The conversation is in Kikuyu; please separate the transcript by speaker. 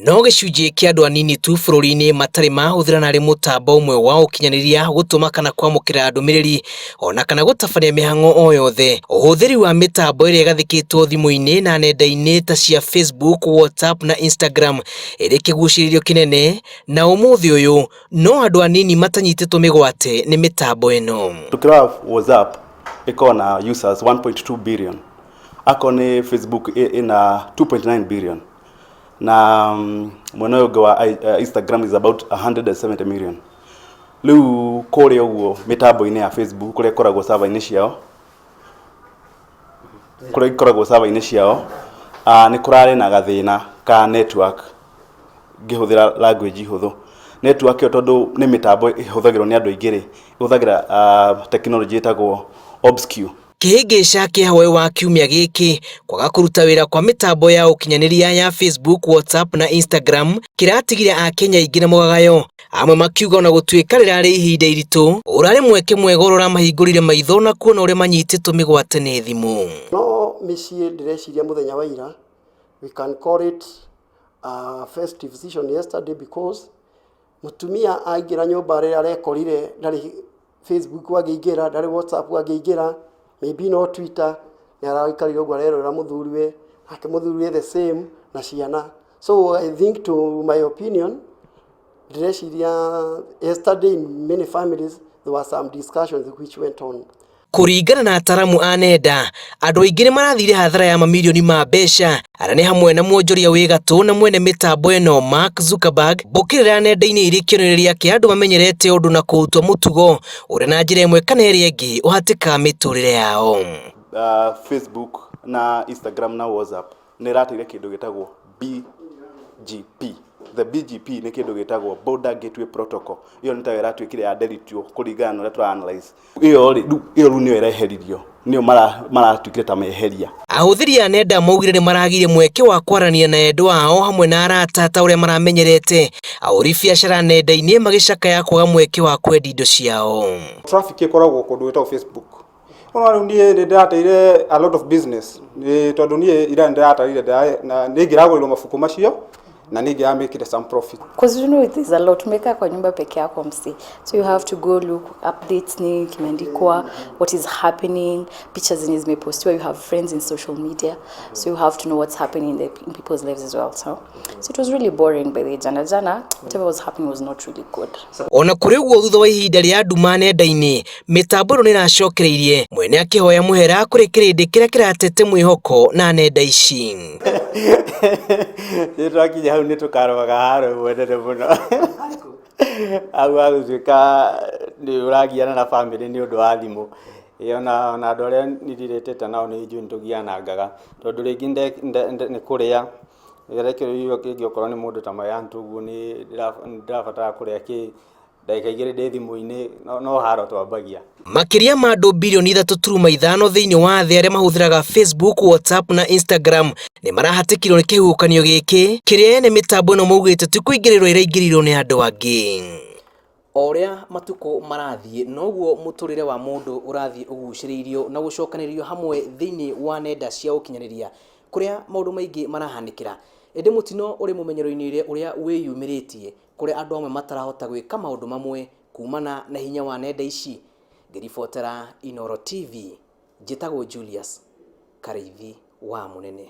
Speaker 1: No gĩcunjĩ kĩa andũ anini tu bũrũri-inĩ matarĩ mahũthĩra narĩ mũtambo ũmwe wa ũkinyanĩria gũtũma kana kwamũkĩra ndũmĩrĩri ona kana gũtabania mĩhang'o o yothe. Ũhũthĩri wa mĩtambo ĩrĩa ĩgathĩkĩtwo thimũ-inĩ na nenda-inĩ ta cia Facebook, WhatsApp na Instagram ĩrĩ kĩgucĩrĩrio kĩnene, na ũmũthĩ ũyũ no andũ anini matanyitĩtwo mĩgwate nĩ mĩtambo ĩno.
Speaker 2: Tukĩrora WhatsApp ĩkoragwo na users 1.2 billion, akorwo nĩ Facebook ĩna 2.9 billion, na mwena ũyũ ũngĩ wa Instagram is about 170 million. Rĩu kũrĩa ũguo mĩtambo-inĩ ya Facebook kũrĩa ĩkoragwo server-inĩ ciao, kũrĩa ikoragwo server-inĩ ciao, nĩ kũrarĩ na gathĩna ka network. Ngĩhũthĩra language hũthũ, network ĩyo tondũ nĩ mĩtambo ĩhũthagĩrwo nĩ andũ aingĩ rĩ, ĩhũthagĩra technology ĩtagwo obscure.
Speaker 1: Kĩhĩngĩca kĩa hwaĩ wa kiumia gĩkĩ kwaga kũruta wĩra kwa mĩtambo ya ũkinyanĩria ya Facebook, WhatsApp na Instagram kĩratigire akenya aingĩ na mũgagayo, amwe makiuga ona gũtuĩka rĩrarĩ ihinda iritũ, ũrarĩ mweke mwega ũrĩa ũramahingũrire maitho na kuona ũrĩa manyitĩtwo mĩgwate nĩ thimũ.
Speaker 3: No mĩciĩ ndĩreciria mũthenya wa ira, we can call it a festive season yesterday, because mũtumia aingĩra nyũmba rĩrĩa arekorire ndarĩ Facebook angĩingĩra, ndarĩ WhatsApp angĩingĩra, maybe no Twitter, nĩ araikarire ũguo arerorera mũthuriwe, nake mũthuriwe the same na ciana. So I think, to my opinion, ndĩreciria yesterday in many families there were some discussions which went on.
Speaker 1: Kũringana na ataramu a nenda, andũ aingĩ nĩ marathire hathara ya mamirioni ma mbeca, arĩa nĩ hamwe na mwonjoria wĩ gatũ na mwene mĩtambo ĩno Mark Zuckerberg. Mbũkĩrĩra nenda-inĩ irĩ kĩonereria kĩa andũ mamenyerete ũndũ na kũũtua mũtugo ũrĩa na njĩra ĩmwe kana ĩrĩa ĩngĩ ũhatĩkaga mĩtũrĩre yao.
Speaker 2: Facebook na Instagram na WhatsApp nĩ ĩrateire kĩndũ gĩtagwo BGP. The BGP nĩ kĩndũ gĩtagwo Border Gateway Protocol. Ĩyo nĩ tayo ĩratuĩkire ya delete kũringana na ũrĩa tũra analyze ĩyo rĩ. Rĩu ĩyo rĩu nĩyo ĩreheririo, nĩyo maratuĩkire ta meheria.
Speaker 1: Ahũthĩri a nenda maugire nĩ maragire mweke wa kwaranĩa na endwa ao hamwe na arata ta ũrĩa maramenyerete. Ahũri biacara nenda-inĩ magĩcakaya kwaga mweke wa kwendia indo ciao.
Speaker 4: Traffic ĩkoragwo kũndũ gwĩtagwo Facebook. Ona rĩu niĩ nĩ ndĩrateire a lot of business, nĩ tondũ niĩ ira nĩ ndĩratarire na nĩ ingĩragũrirwo mabuku macio na nĩ ingĩramĩkire some profit.
Speaker 5: Because you know there's a lot. Umekaa kwa nyumba peke yako msi, so you have to go look updates, nini kimeandikwa, what is happening, pictures zenye zimepostiwa. You have friends in social media, so you have to know what's happening in people's lives as well. So it was really boring by the jana jana. Whatever was happening was not really good.
Speaker 1: Ona kũrĩ ũguo, thutha wa ihinda rĩa nduma nenda-inĩ, mĩtambo ĩno nĩ ĩracokereirie, mwene akĩhoya mũhera kũrĩ kĩrĩndĩ kĩrĩa kĩratete mwĩhoko na nenda ici.
Speaker 6: Nĩ twakinya hau nĩ tũkarũaga haro ĩmwe nene mũno, hau hagũtuĩka nĩ ũragiana na bamĩrĩ nĩ ũndũ wa thimũ. Ĩ ona andũ arĩa ndirĩtĩte nao nĩ njũĩ nĩ tũgianangaga, tondũ rĩngĩ nĩ kũrĩa rekĩrwo irio kĩngĩ, okorwo nĩ mũndũ ta mayantu ũguo nĩ ndĩrabatara kũrĩa kĩ ndagĩka 2 ndĩ thimũ-inĩ, no haro twambagia.
Speaker 1: Makĩria ma andũ 3.5 bilioni thĩinĩ wa thĩ arĩa mahũthĩraga Facebook, WhatsApp na Instagram nĩ marahatĩkirwo nĩ kĩhuhũkanio gĩkĩ kĩrĩa ene mĩtambo ĩno maugĩte ti kũingĩrĩrwo ĩraingĩrĩirwo nĩ andũ angĩ. O ũrĩa matukũ marathiĩ, noguo mũtũrĩre wa mũndũ ũrathiĩ ũgucĩrĩirio na gũcokanĩrĩrio hamwe thĩinĩ wa nenda cia ũkinyanĩria kũrĩa maũndũ maingĩ marahanĩkĩra. Ĩndĩ mũtino ũrĩ mũmenyero-inĩ ũrĩa wĩyumĩrĩtie kũrĩa andũ amwe matarahota gwĩka maũndũ mamwe kumana na hinya wa nenda ici. Ngĩribotera Inooro TV, njĩtagwo Julius Karĩithi wa Mũnene.